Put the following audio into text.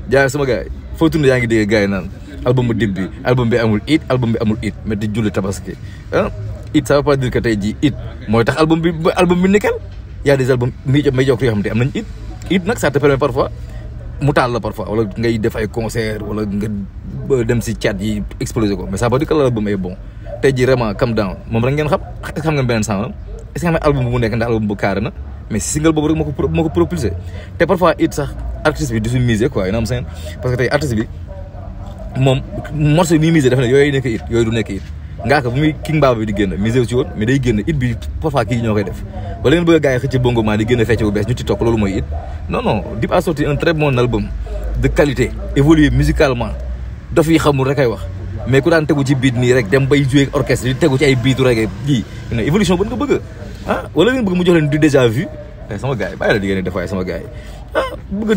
jaay sama gars yi foo tund yaa ngi dégg gars yi naan album bu dib bi album bi amul it album bi amul it mais di julli tabaski it ça veut pas dire que tey jii it mooy tax album bi nickel y a des albums médiocres yoo xam ne am nañ it nag ça te permet parfois mu taal la parfois wala ngay def ay concert wala nga dem si chat yi exploser ko mais ça veut dire que l'album est bon tey jii vraiment calm down moom rek ngeen xam est-ce que xam ngeen beneen sound est-ce que xam ngeen album bu mu nekk ndax album bu carré na mais si single boobu rek moo ko propulsé te parfois it sax artiste bi du si miser quoi you know what I'm saying parce que tey artiste bi moom morceau yi muy miser dafa ne yooyu nekk it yooyu du nekk it ngaa ko bu muy king baaba bi di génn miser ci woon mais day génn it bi parfois kii ñoo koy def wala ngeen bëgg a gars yi xëcc bongo maa di génn fecc bu bees ñu ci toog loolu mooy it non Dip a sorti un très bon album de qualité évolué musicalement dof yi xamul rek ay wax mais ku daan tegu ci beat nii rek dem bay jouer orchestre di tegu ci ay beatu rek ji évolution ba nga bëgg wala ngeen bëgg mu jox leen du déjà vu sama gars yi bàyyi la di ngeen def waaye sama gars yi bëgg